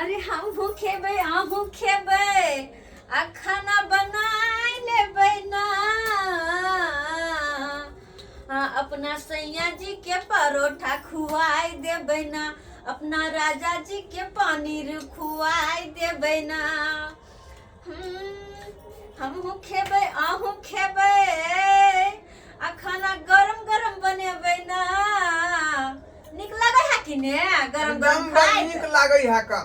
अरे हमहूँ खेबै अहूँ खेबै आ खाना बनाय लेबै ना। आ, अपना सैया जी के परोठा खुआय देबै ना, अपना राजा जी के पनीर खुआय देबै ना। हमहूँ खेबै अहूँ खेबै आ खाना गरम गरम बनेबै ना। नीक लगै है कि ने गरम गरम एकदम बड़ खाइत? नीक लागै है का।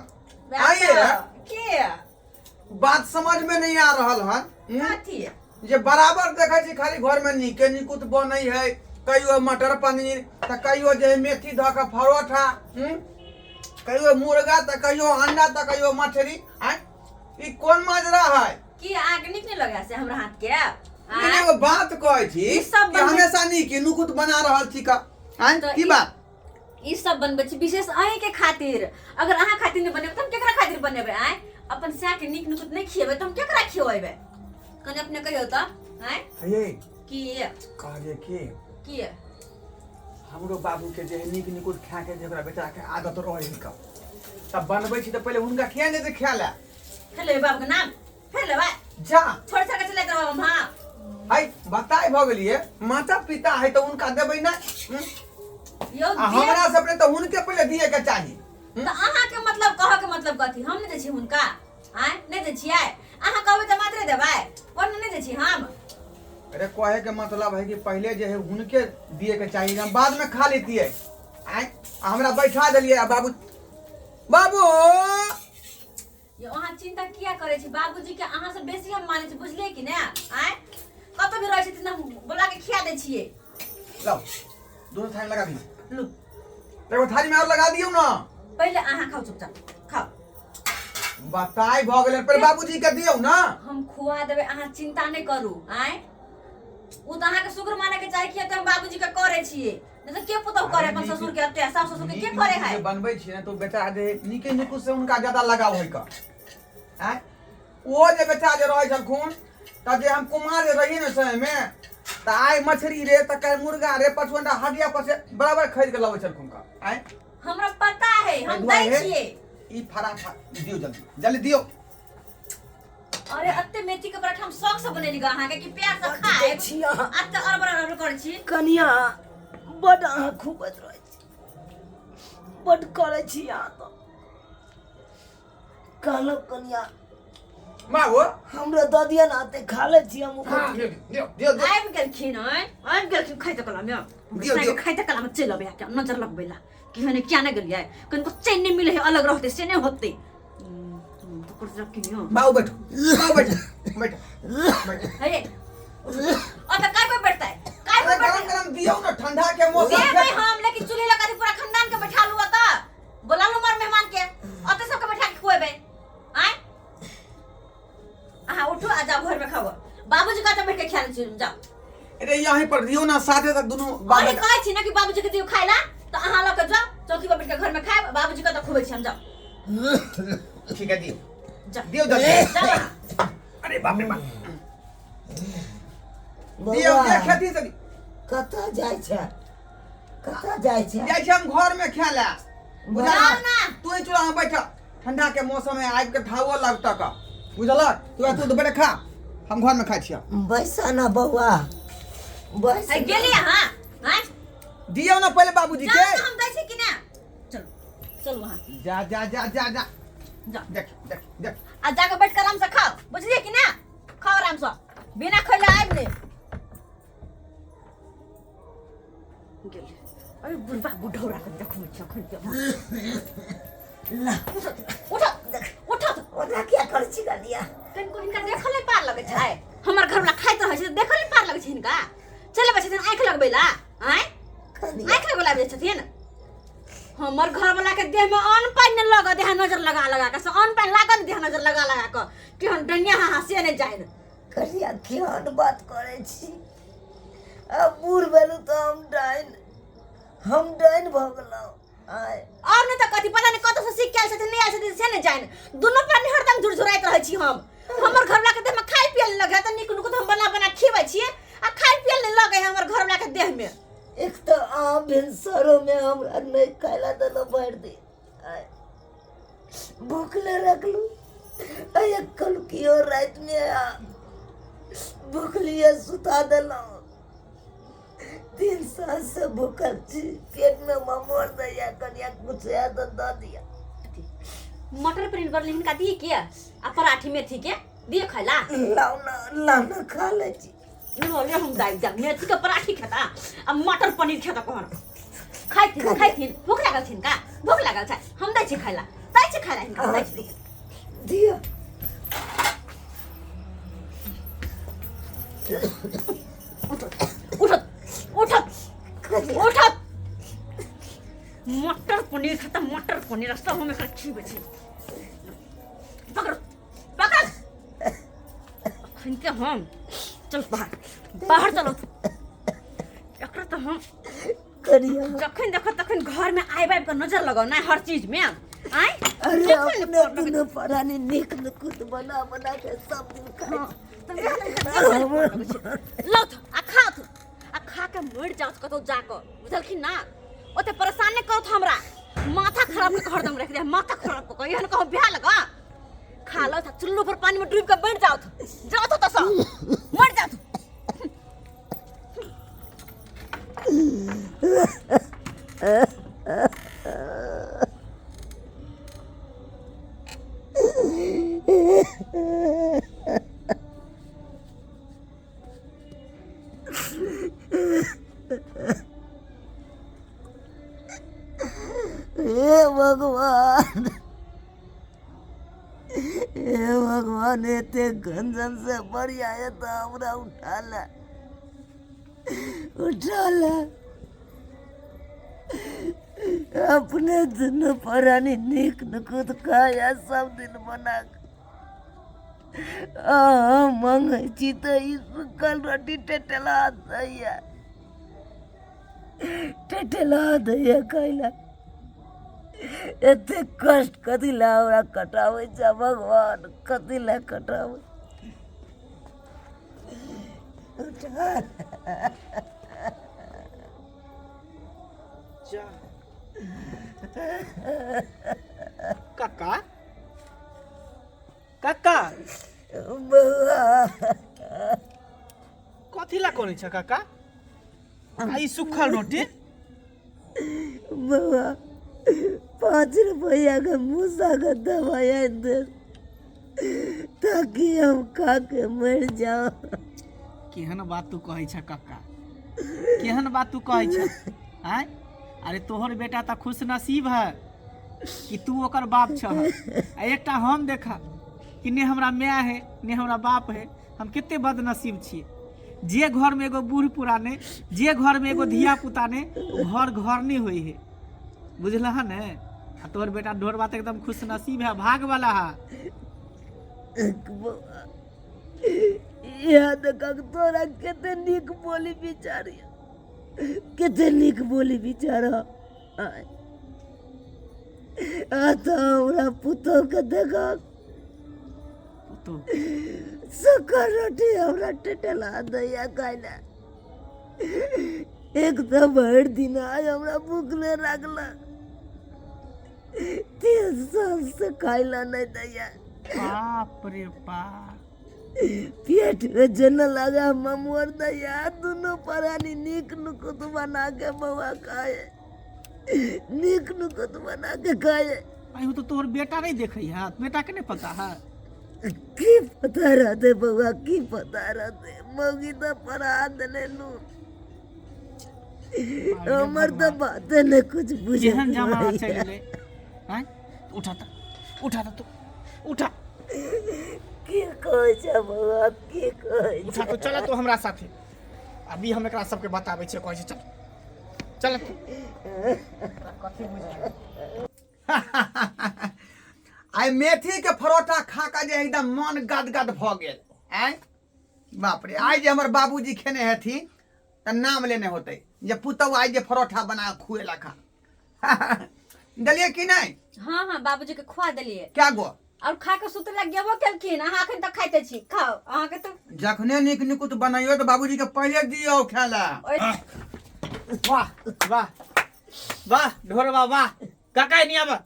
वएह आइए। तऽ, के बात समझ में नहीं आ रहल हन। कथी? जे बराबर देखै छी खाली घर में नीके निकुत बनै है, कहियो मटर पनीर तऽ कहियो जे है मेथी धऽ कऽ परोठा, कहियो मुर्गा तऽ कहियो अंडा तऽ कहियो मछली। आँय, ई कोन माजरा है? की अहाँके नीक नहि लगै से हमरा हाथ के? नहीं, नहीं, एगो बात कहै छी ई सब कि बनबै- हमेशा नीक नुकुत बना रहल छी का। आँय, तऽ की ई- बात? ई सब बनबै छी विशेष अहीँके खातिर। अगर अहाँ खातिर नहि बनेबै तऽ हम केकरा खातिर बनेबै? आँय, अपन साँके नीक नुकुत नहि खिएबै तऽ हम केकरा खिएबै? कनि अपने कहियौ तऽ। आँय। हे। की? कहलियै की की? हमरो बाबू के जे है नीक निकुत खा के जे ओकरा बेचारा के आदत रहै है का, तब बनबै छी तऽ पहिले हुनका खिया नहि तऽ खा ले। फेर लेबै बाबू के नाम? फेर लेबै? जा। छोड़ छोड़ के चले रहब हम। हाँ। है बताय भऽ गेलियै, माता पिता है तऽ हुनका देबै ना? यौ आ हमरा सबके तऽ हुनके पहिले दिए के चाही। तऽ अहाँके मतलब कहऽ के मतलब कथी? हम नहि दै छी हुनका? आँय, नहि दै छियै? अहाँ कहबै तऽ मात्रे देबै, ओना नहि दै छी हम। अरे कहे के मतलब है कि पहले जे है हुनके दिए के चाहिए, हम बाद में खा लेतियै। आँय, आ हमरा बैठा देलियै आ बाबू बाबू। यौ अहाँ चिंता किया करै छी? बाबूजी के अहाँ से बेसी हम मानै छी, बुझलियै कि ने? आँय, कतौ भी रहै छथिन हम बोला के खिया दै छियै। लाओ दोनों थाली लगा दियो। लू। एगो थाली में और लगा दियो ना। पहिले अहाँ खाउ, चुपचाप खाउ। बताय भऽ गेलै, पर बाबूजी के दियौ ना। हम खुआ देबै, अहाँ चिंता नहि करू। आँय, ओ तऽ अहाँके शुक्र माने के चाही कि एते हम बाबूजी के करै छियै, नहि तऽ के पुतहु करे अपन ससुर के एते, सास ससुर के के करे है? जे बनबै छियै ने तो बेचारा जे नीके निकुत से हुनका ज्यादा लगाव है का। आँय, ओ जे बेचारा जे रहै छलखुन तऽ जे हम कुमार जे रहियै ने समय में, तऽ आइ मछली रे तऽ काल्हि मुर्गा रे, परसू अंडा हडिया पर से बराबर खरीद के लबै छलखुन का। आँय। हमरा पता है, हम एहि दै दुआरे छियै। ई फटाफट दियौ, जल्दी जल्दी दियौ। अरे अत्ते मेथी के पराठा हम शौक से बनेली गा अहाँके कि प्यार से बड्ड खाएब। दै छी अहाँ। अत्ते अरबर अरबर करै छी। कनिया बड अहाँ खुबैत रहै छी, बड करै छी अहाँ। तऽ कहलहुँ कनिया बाबू हमरो दऽ दिअ ने, अते खा लै छी हम। हाँ, दियौ दियौ दियौ दियौ। आबि गेलखिन हँ, आबि गेलखिन खाइते कला में। दियौ, दियौ। खाइते कला में चलि अबै के नजर लगबै ला कि हने क्या नहि गेलियै, कनिको चैन नहि मिलै है, अलग रहतै से नहि होतै। बाबू बैठो, बाबू बैठो, बैठो बैठो। हे, ओतऽ काय कोई बैठतै? काय कोई अरे गरम बैठतै? गरम दियौ ना, ठंडा के मौसम देबै छै। हम, लेकिन चूल्हे लगा पूरा खानदान के बैठा लू, ओतऽ बोला लू मर मेहमान के, ओतऽ सबके बैठा के खुएबै। आँय, अहाँ उठू आ जाउ घर में खाओ। बाबूजी कहते बैठ के खा लै छी, जाउ। अरे यहीं पर दियौ ना, साथे तक दुनू बाप अरे बेटा। कहै छी ना कि बाबूजी के दियौ खाय ला, तऽ अहाँ लऽ के जाउ चौकी पर बैठ के घर में खायब। बाबूजी के तऽ खुबै छी हम, जाउ। ठीक है, दियौ। जाउ। दियौ जल्दी। जाउ अहाँ। अरे बाप रे बाप, दियौ। बौआ, जे खेती से कतऽ जाइ छै? कतऽ जाइ छै? जाइ छी हम घर में खाय ला, बुझल? जाउ ना। तू ही चूल्हा में बैठ, ठंडा के मौसम में आबि के धावो लगतक का, बुझलक? तू तू बैठ खा, हम घर में खाइ छियै। बैस ना बौआ, बैस। है गेली अहाँ? आँय। दियौ ना पहिले बाबूजी के। जाउ ना, हम दै छी कि ना? चलू चलू अहाँ। जा जा जा जा जा। जाउ। देख देख देख। आ जाके बैठ के आराम से खाओ, बुझलियै कि ना? खाओ आराम से, बिना खैले आबि नहि गेलै। अरे बुढ़बा बुढ़ौरा के देखबै छी अखन के। ला। उठ उठ। ओना किया करै छी कनिया? कनिको हिनका देखल नहि पार लगै छै। हमर घरवला खाइत रहै छै तऽ देखल नहि पार लगै छै हिनका। चलि अबै छथिन आँखि लगबै ला। आँय। कनिया। आँखि लगबै ला आबि जाइ छथिन। हमर घरवला के देह में अन्न पानि नहि लगऽ देह नजर लगा लगा के, से अन्न पानि लागल देह नजर लगा लगा के केहन डनिया हा से नहि जानि। कनिया केहन बात करै छी? आब बूढ़ भेलहुँ तऽ हम डाइन, हम डाइन भऽ गेलहुँ। आँय। और नहि तऽ कथी, पता नहि कतऽसँ सीख के आयल छथिन, नहि आयल छथिन से नहि जानि। दुनू प्राणी हरदम झुरझुराइत रहै छी हम। हमर घरवला के देह में खाय पिए लगे है तऽ नीक नुकुत हम बना बना खिबै छियै, आ खाय पिए नहि लगे है हमर घरवला के देह में। एक तऽ अहाँ भिनसरोमे हमरा नहि खाय लए देलहुँ भरि दिन। आँय। भूखले रखलू आ एक कलकियो रातिमे भूखलिए सुता देलहुँ। 3 साल से भूखल छी, पेटमे ममोर दैया, कनिया कुछ है तऽ दऽ दिअ। मटर पनीर बनले हिनका दिए के आ पराठी मेथी के दिए खाइला। लाउ ना, लाउ ना, खा लै छी। ले हम दाइ जा मेथी के पराठी खेता आ मटर पनीर खेता कहन खाइथिन खाइथिन। भूख लागल छिन का? भूख लागल छै, हम दै छी खाइला, दै छी खाइला हिनका दै छी। दिअ। उठत उठत उठत, मटर पनीर खाता मटर पनीर सब हम एकरा खिबै छी। पकड़ पकड़ अखन के हम, चल बाहर बाहर चलो। एकरा तऽ हम करिया जखन देखो तखन घर में आबि आबि कऽ नजर लगाउ ना हर चीज में। आय अरे जखन अपने दुनू प्राणी नीक नुकुत बना बना के सब दिन खाइ। हाँ, तऽ वएह ने जखन लौथ आ खाथ आ खा के मरि जाउथ कतौ जाकऽ, बुझलखिन ना? ओते परेशान नहि करत हमरा, माथा खराब कऽ के हरदम राखि दे, माथा खराब कऽ के। एहन कहूँ बियाह लगा खा लौथ आ चुल्लू पर पानी में डूबि के मरि जाउथ, जाउथ ओतऽ सँ मरि जाउथ। हे भगवान, हे भगवान, एते गंजन से बढ़िया है तो हमरा उठा ले, उठा ले। अपने दुनू प्राणी नीक नुकुत खाया सब दिन बना के। आ मंगै छी तऽ ई सुखल रोटी टेटेला दैया, टेटेला दैया खाइला। एते कष्ट कथी लए हमरा कटाबै छै भगवान, कथी लए कटाबै? उठा। जा काका, काका बौआ, कथी ला करै छ काका आ ई सुखल रोटी? बौआ, 5 रुपया के मूसा के दवाई आनि दे ताकि हम खा के मरि जाऊं। केहन बात तू कहै छ काका, केहन बात तू कहै छ? आँय, अरे तोहर बेटा तऽ खुश नसीब है कि तू ओकर बाप छह, आ एकटा हम देखा कि ने हमरा माय है ने हमरा बाप है। हम कते बदनसीब छियै। जे घर में एगो बूढ़ पुराने, जे घर में एगो धिया पुता ने, ओ घर घर नहीं होई है, बुझलह ने? आ तोहर बेटा ढोरबा तऽ एकदम खुश नसीब है, भाग वाला है। बौआ, इएह देखक तोरा कते नीक बोली विचार, कते नीक बोली विचार। आय आ तऽ हमरा पुतोह के देखक, पुतोह सुखल रोटी हमरा टेटेला दैया खाइला। एक तऽ भरि दिन आइ हमरा भूखले राखलक, 3 साल से खाइला नहि दैया। बाप रे बाप, पेट में जेना लगा ममोर दैया। दुनू प्राणी नीक नुकुत बना के बौआ खाए, नीक नुकुत बना के खाए। आइ तो तोहर बेटा नहीं देखै है, बेटा के नहीं पता है? की पता रहते बौआ, की पता रहते? मौगी तऽ पढ़ा देने नू, हमर तऽ बाते नहि कुछ बुझे। केहन जमाना चलि गेलै। आँय, उठा तऽ, उठा तऽ तू उठा। की कहै छै बौआ, की कहै उठा छै? तो चल तू हमरा साथे, अभी हम एकरा सबके बताबै छियै। कहै छै चल चल तू। आइ मेथी के परोठा खा के जे एकदम मन गदगद भऽ गेल। आँय बाप रे, आइ जे हमर बाबूजी खेने हेथिन तऽ नाम लेने होतै जे पुतहु आइ जे परोठा बना कऽ खुएलक हँ। देलियै कि नहि? हाँ हाँ, बाबूजी के खुआ देलियै। क्या गो? और खा के सुत लग गेबो केलखिन। अहाँ अखन तक खाइते छी, खाओ अहाँ के तऽ। जखने नीक निकुत बनैयो तऽ बाबूजी के पहिले दियौ खाय लए। ओहि वाह वाह वाह ढोरबा वाह। काका एनी आबऽ।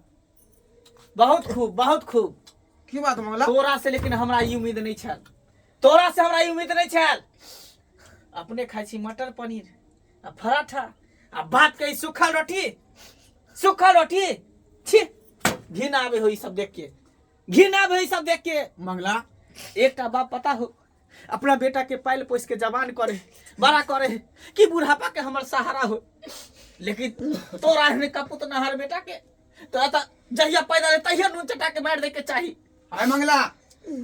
बहुत खूब, बहुत खूब। की बात मंगला? तोरा से लेकिन हमरा ई उम्मीद नहीं छल, तोरा से हमरा ई उम्मीद नहीं छल। अपने खाइ छी मटर पनीर आ पराठा आ बाप के ई सूखल रोटी, सूखल रोटी, छी, घिन आबे हो ई सब देख के, घिन आबे हो ई सब देख के। मंगला एकटा बाप पता हो अपना बेटा के पाल पोस के जवान करे, बड़ा करे कि बुढ़ापा के हमर सहारा हो, लेकिन तोरा एहन कपूत नहर बेटा के तोरा त जहिया पैदा रहे तहिया नून चटा के मार दे के चाही। अरे मंगला,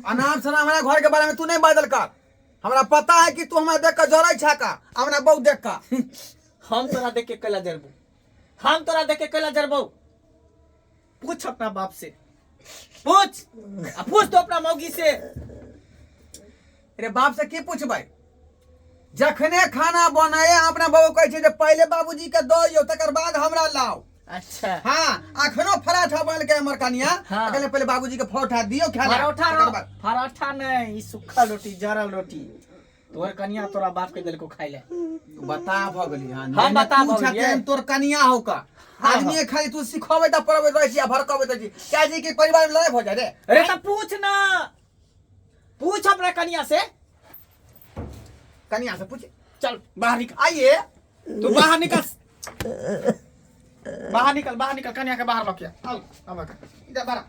अनाप शनाप हमरा घर के बारे में तू नहीं बाजल कर। हमरा पता है कि तू हमरा देख के जरै छा का, हमरा बहुत देख का। हम तोरा देख के कैला जरबो, हम तोरा देख के कैला जरबो? पूछ अपना बाप से, पूछ, आ पूछ तो अपना मौगी से। अरे बाप से की पूछबै? जखने खाना बनाए अपना बाबू कहै छै जे पहिले बाबूजी के दऽ दियौ तकर बाद हमरा लाओ। अच्छा। हाँ, अखनो पराठा बनल के हमर कनिया, हाँ। कहले पहिले बाबूजी के परोठा दियौ खाए ला, परोठा तकर बाद। परोठा नहीं, ई सुखल रोटी, जरल रोटी तोहर कनिया तोरा बाप के देलको खाइ ले। तू बता भ गेली। हाँ, हम नहीं, बता तू भ गेलियै। छथिन तोर कनिया हो का। हाँ, आदमी हाँ। खाली तू सिखबै त पढ़बै रहै छी आ भड़कबै रहै छी। क्या जी के परिवार में लड़ाई भ जाय रे? अरे त पूछ ना, पूछ अपना कनिया से। कनिया से पूछ। चल बाहर निकल। आइए। तू बाहर निकल, बाहर निकल, बाहर निकल, कनिया के बाहर लऽ के आउ। आब इधर बाहर।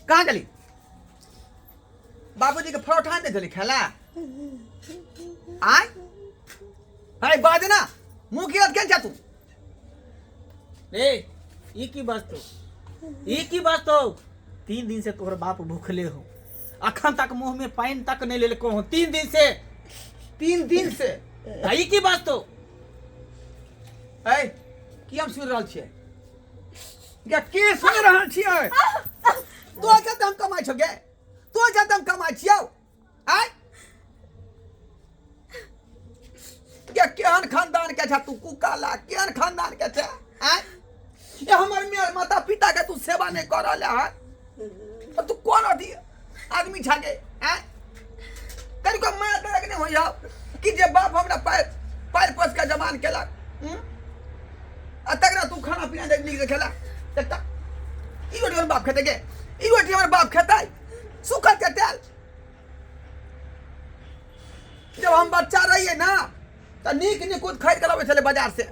कहाँ गेली? बाबूजी के परोठा नहीं देली खेला? आय अरे बाज ना, मुंह की रत केन तू? ए ई की बात तो, ई की बात तो? 3 दिन से तोहर बाप भूखले हो, अखन तक मुंह में पानी तक नहीं लेलको हो 3 दिन से। 3 दिन से? आ, ई की बात तो? ए की हम सुन रहल छियै? गे की सुन रहल छियै? तो जब हम कमाइ छौ गे, तो जब हम कमाइ छियौ। आय गे केहन खानदान के छा तू कुकाला, केहन खानदान के छा? आय ये हमर मेर माता पिता के तू सेवा नहीं कर रहल है, तो तू कोन अथी आदमी छा गे? आय कनिको माया दर्द नहीं होइया कि जे बाप हमरा पैर पैर पोस के जवान केलक, आ तकरा तू खाना पीना देख नीक से खेला। देखता ई रोटी हमर बाप खेतै गे, ई रोटी हमर बाप खेतै? सुखल के तेल। जब हम बच्चा रहिए ना तऽ नीक निकुत खरीद के लबै छलै बाजार से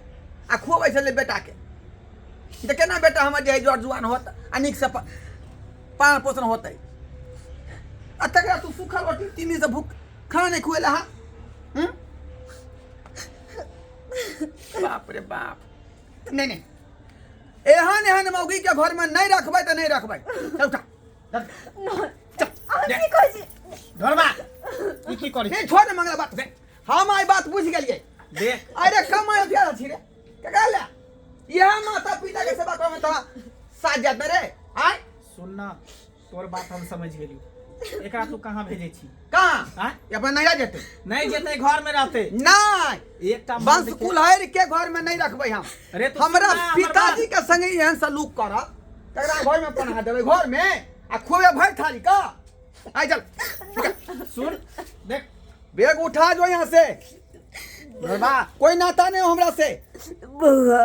आ खुअबै छलै बेटा के, जे केना बेटा हमर जे जर जुआन होत आ नीक से पालन पोषण होतै। आ तकरा तू सुखल रोटी 3 दिन से भूख खाना नहीं खुएला। हाँ, बाप रे बाप। नहीं नहीं, एहन एहन मौगी के घर में नहीं रखबै तऽ नहीं रखबै। चल उठा। चल, अहाँ की कहै छी? धरबा, ई की करै छी? नहीं, छोड़ ने मंगला बात। हम आई बात बुझि गेलियै। देख। अरे कमाइ दिया छी रे, केकरा ले? इएह माता पिता के सेवा करमे तोरा साथ जात रे। आय सुन ना, तोर बात हम समझ गेली। एकरा तू कहाँ भेजै छी? कहाँ? आँय? अपन नैहरा जेतै। नहीं जेतै, घर में रहतै। नहीं। एकटा वंश मर्द के- कुल्हैर के घर में नहीं रखबै हम। अरे तू हमरा सुन ना, हमर पिताजी बात। के संगे एहन सलूक करब तकरा घर में पनाह देबै, घर में आ खुएबै भरि थाली का। आइ चल। सुन, देख। बैग उठा जो यहाँ से। बाबा। कोई नाता नहीं हो हमरा से। बउआ,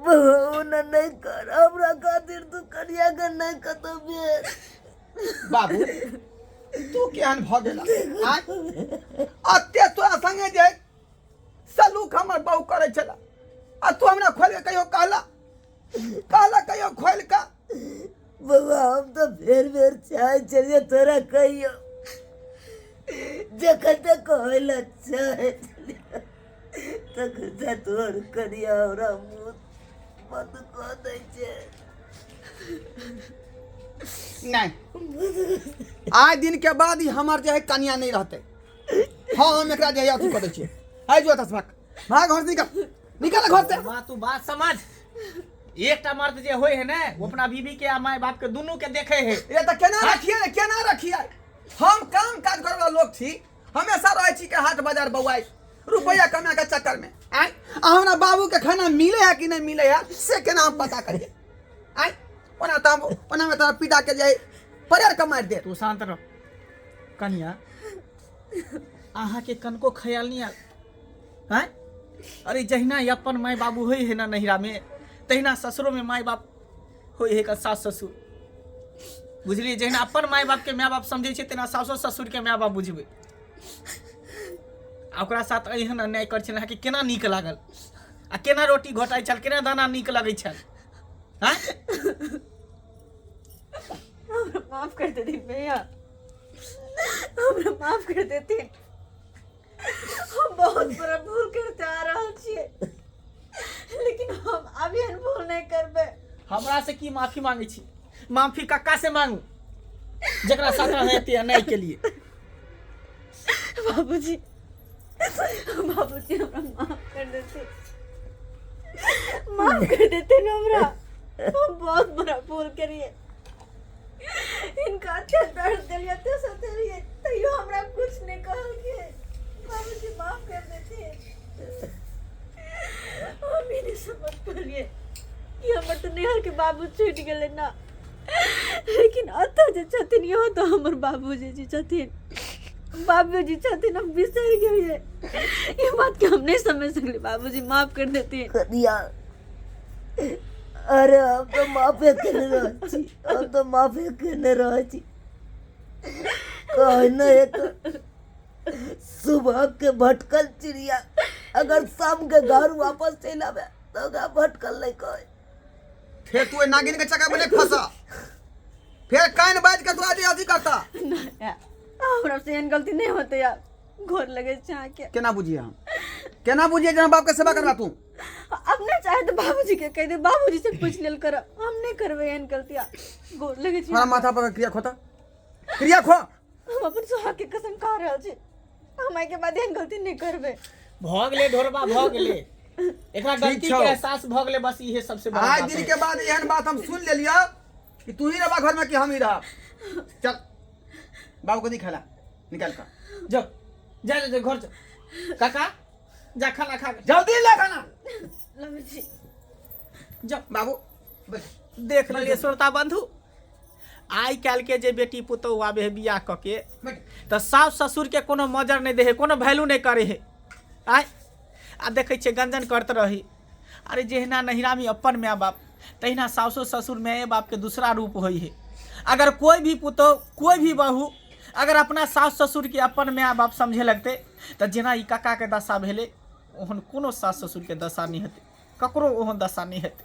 बउआ, ओना नहीं कर, हमरा खातिर तू कनिया के नहीं कतौ बेर। बाबू, तू केहन भऽ गेला? आँय? अते तोरा संगे जे सलूक हमर बहू करै छला आ तू हमरा खोलि के कहियो कहला, कहला कहियो खोलि के? बउआ, हम तो बेर बेर चाहै छलियै तोरा कहियो, जखन तक कहै लए चाहै छलियै तखन तक तोहर कनिया हमरा मुँह बंद कऽ दै छै। नहीं, आइ दिन के बाद ही हमर जे है कनिया नहीं रहते। हाँ, हम एकरा जे है अथी कऽ दै छियै। आइ जो एतऽ से भाग, भाग घर से, निकल, निकल घर से। माँ, तू बात समझ। एकटा मर्द जे होय है ने, वो अपना बीबी के आ माय बाप के दुनू के देखे है। ये तऽ केना रखिए रे, केना रखिए? हम काम काज करे वाला लोग छी, हमेशा रहै छी के हाट बाजार बौआइ रुपया कमा के चक्कर में। आय आ हमरा बाबू के खाना मिले है कि नहीं मिले है से केना हम पता करिए? आय ओना तऽ हम ओना में तोरा पिता के जे परेर के मारि दे। तू शांत रह। कनिया, अहाँ के कनको ख्याल नहीं आयल? हैं? अरे जहिना ई अपन माय बाबू होइ है ना नैहरामे, तहिना ससुरोमे माय बाप होइ है का सास ससुर। बुझलियै? जहिना अपन माय बापके माय बाप समझै छै, तहिना सासो ससुरके माय बाप बुझबै। आ ओकरा साथ एहन अन्याय करै छल, अहाँके केना नीक लागल? आ केना रोटी घोटाइ छल, केना दाना नीक लगै छल? आँय? हमरा माफ कर देथिन भैया, हमरा माफ कर देथिन। हम बहुत बड़ा भूल करते आ रहल छियै, लेकिन हम आब एहन भूल नहि करबै। हमरा से की माफी मांगे छी? माफी कक्का से मांगू, जकरा साथ अहाँ एते अन्याय केलिए। बाबूजी, बाबूजी, हमरा माफ कर देते, माफ कर देते ना हमरा। हम बहुत बड़ा भूल करिए, इनका अच्छा दर्द दिलिए, ते सतेलिए, तैयो हमरा कुछ नहीं कहलके। बाबूजी, माफ कर देते। हम ई नहीं समझ पलिए कि हमर तो नैहर के बाबू छूट गेलै ना, लेकिन अतऽ जे छथिन इहो तऽ हमर बाबूजी जी छथिन, बाबूजी छथिन। हम बिसरि गेलियै ई बात के, हम नहीं समझ सकली। बाबूजी, माफ कर देती। कनिया, अरे हम तऽ माफे केने रहै छी, हम तऽ माफे केने रहै छी। कहने एक सुबह के भटकल चिड़िया अगर शाम के घर वापस चलि आवे तऽ ओकरा भटकल नहि कहै। फेर तू ओहि नागिन के चक्कर में नहीं फंसा। फेर कान बाज के तू आज अथी करता। नहीं, हमरा से एहन गलती नहीं होते यार। गोर लगे छै अहाँके। केना बुझिए हम, केना बुझिए जे हम बाप के सेवा करबा तू? अपने चाहे तो बाबूजी के कह दे, बाबूजी से पूछ लेल करब। हम नहीं करबै एहन गलती। गोर लगे छी। हमारा माथा पर क्रिया खोता, क्रिया खो। हम अपन सुहाग के कसम खा रहल छी, हम एहि के बाद एहन गलती नहीं करबै। भऽ गेलै ढोरबा, भऽ गेलै। एकरा ठीक गलती छौ। के एहसास भऽ गेलै, बस इहे सबसे बड़ा आज बात दिन है। के बाद एहन बात हम सुन लेलियौ कि तू ही रहबा घर में कि हम ही रहब। चल, बाबू को दी खाला निकाल कर। जाओ, जा जा जा, घर जा। काका, जा खाना खा के। जल्दी ले खाना। लबै छी। जा। बाबू बैठ। देख लेलियै श्रोता बंधु, आइ काल्हि के जे बेटी पुतोहु आबे है बियाह कऽ के बैठ। तऽ सास ससुर के कोनो मजर नहि दै है, कोनो वैल्यू नहि करै है। आइ आ देखै छियै गंजन करैत रही। अरे जहिना नैहरामे अपन माय बाप, तहिना सासो ससुर माये बापके दूसरा रूप होइ है। अगर कोई भी पुतोह, कोई भी बहू अगर अपना सास ससुरके अपन माय बाप समझे लगतै तऽ जेना ई काकाके दशा भेलै, ओहन कोनो सास ससुरके दशा नहि हेतै, ककरो ओहन दशा नहि हेतै।